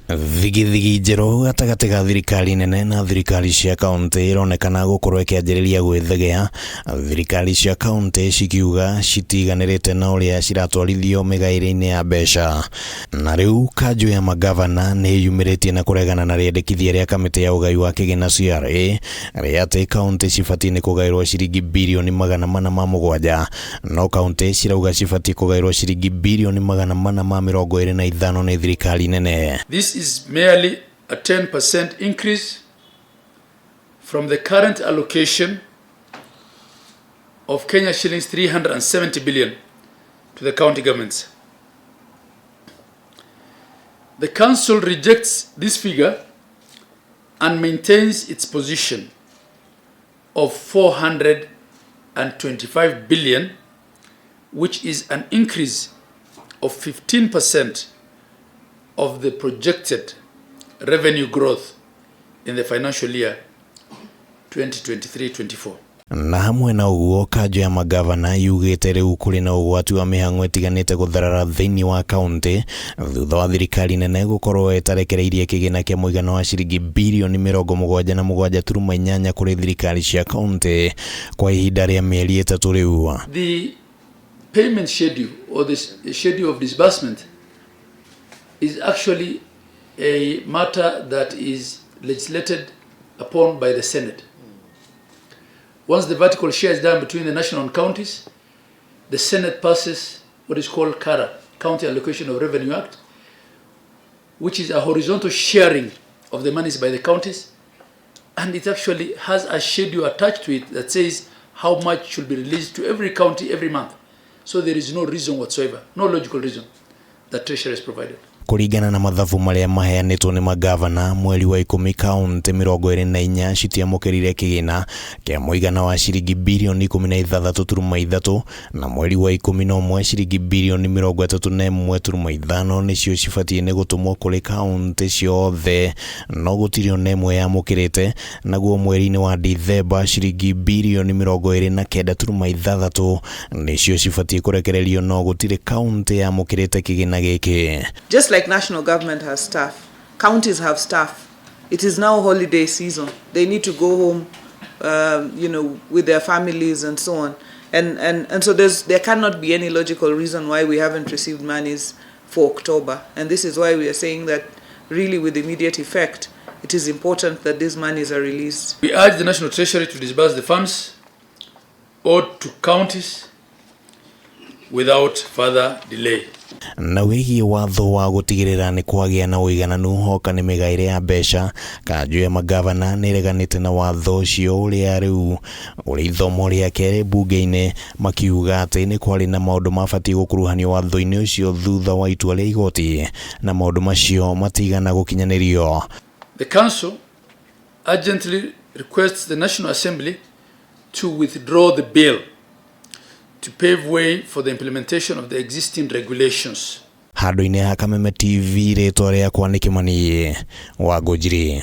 Thigithigi njerũ gatagatĩ ga thirikari nene na thirikari cia kaunti ĩronekana gũkorwo ĩkĩanjĩrĩria gwĩthegea, thirikari cia kaunti cikiuga citiganĩrĩte na ũrĩa ciratwarithio mĩgaĩre-inĩ ya mbeca. Na rĩu kanjũ ya mangavana nĩ ĩyumĩrĩtie na kũregana na rĩendekithia rĩa kamĩtĩ ya ũgai wa kĩgĩna CRA rĩa atĩ kaunti cibatiĩ nĩ kũgaĩrwo ciringi birioni 407, no kaunti cirauga cibatiĩ kũgaĩrwo ciringi birioni 425 nĩ thirikari nene. This is merely a 10% increase from the current allocation of Kenya shillings 370 billion to the county governments. The council rejects this figure and maintains its position of 425 billion, which is an increase of 15% of the projected revenue growth in the financial year 2023-24. Na hamwe na ũguo, kanjũ ya mangavana yugĩte rĩu kũrĩ na ũgwati wa mĩhang'o ĩtiganĩte gũtharara thĩinĩ wa kaunti thutha wa thirikari nene gũkorwo ĩtarekereirie kĩgĩna kĩa mũigana wa ciringi birioni 77.8 kũrĩ thirikari cia kaunti kwa ihinda rĩa mĩeri 3 rĩu. The payment schedule or the schedule of disbursement is actually a matter that is legislated upon by the Senate. Once the vertical share is done between the national and counties, the Senate passes what is called CARA, County Allocation of Revenue Act, which is a horizontal sharing of the monies by the counties, and it actually has a schedule attached to it that says how much should be released to every county every month. So there is no reason whatsoever, no logical reason that Treasury has provided. Kũringana na mathabu marĩa maheanĩtwo nĩ mangavana, mweri wa 10 kaunti 24 citiamũkĩrire kĩgĩna kĩa mũigana wa ciringi birioni 16.3, na mweri wa 11 ciringi birioni 31.5 nĩcio cibatiĩ nĩ gũtũmwo kũrĩ kaunti ciothe, no gũtirĩ ona ĩmwe yamũkĩrĩte. Naguo mweri-inĩ wa Dithemba ciringi birioni 29.6 nĩcio cibatiĩ kũrekererio, no gũtirĩ kaunti yamũkĩrĩte kĩgĩna gĩkĩ. Just like national government has staff, counties have staff. It is now holiday season. They need to go home, with their families and so on. And so there cannot be any logical reason why we haven't received monies for October. And this is why we are saying that really with immediate effect, it is important that these monies are released. We urge the National Treasury to disburse the funds owed to counties without further delay. Na wĩgiĩ watho wa gũtigĩrĩra nĩ kwagĩa na ũigananu hoka nĩ mĩgaĩre ya mbeca, kanjũ ya mangavana nĩ ĩreganĩte na watho ũcio ũrĩa rĩu ũrĩ ithomo rĩa kerĩ mbunge-inĩ, makiuga atĩ nĩ kwarĩ na maũndũ mabatiĩ gũkuruhanio watho-inĩ ũcio thutha wa itua rĩa igoti, na maũndũ macio matigana gũkinyanĩrio. The Council urgently requests the National Assembly to withdraw the bill to pave way for the implementation of the existing regulations. Handũ-inĩ ha Kameme TV, rĩtwa rĩakwa nĩ Kĩmani wa Ngũnjiri.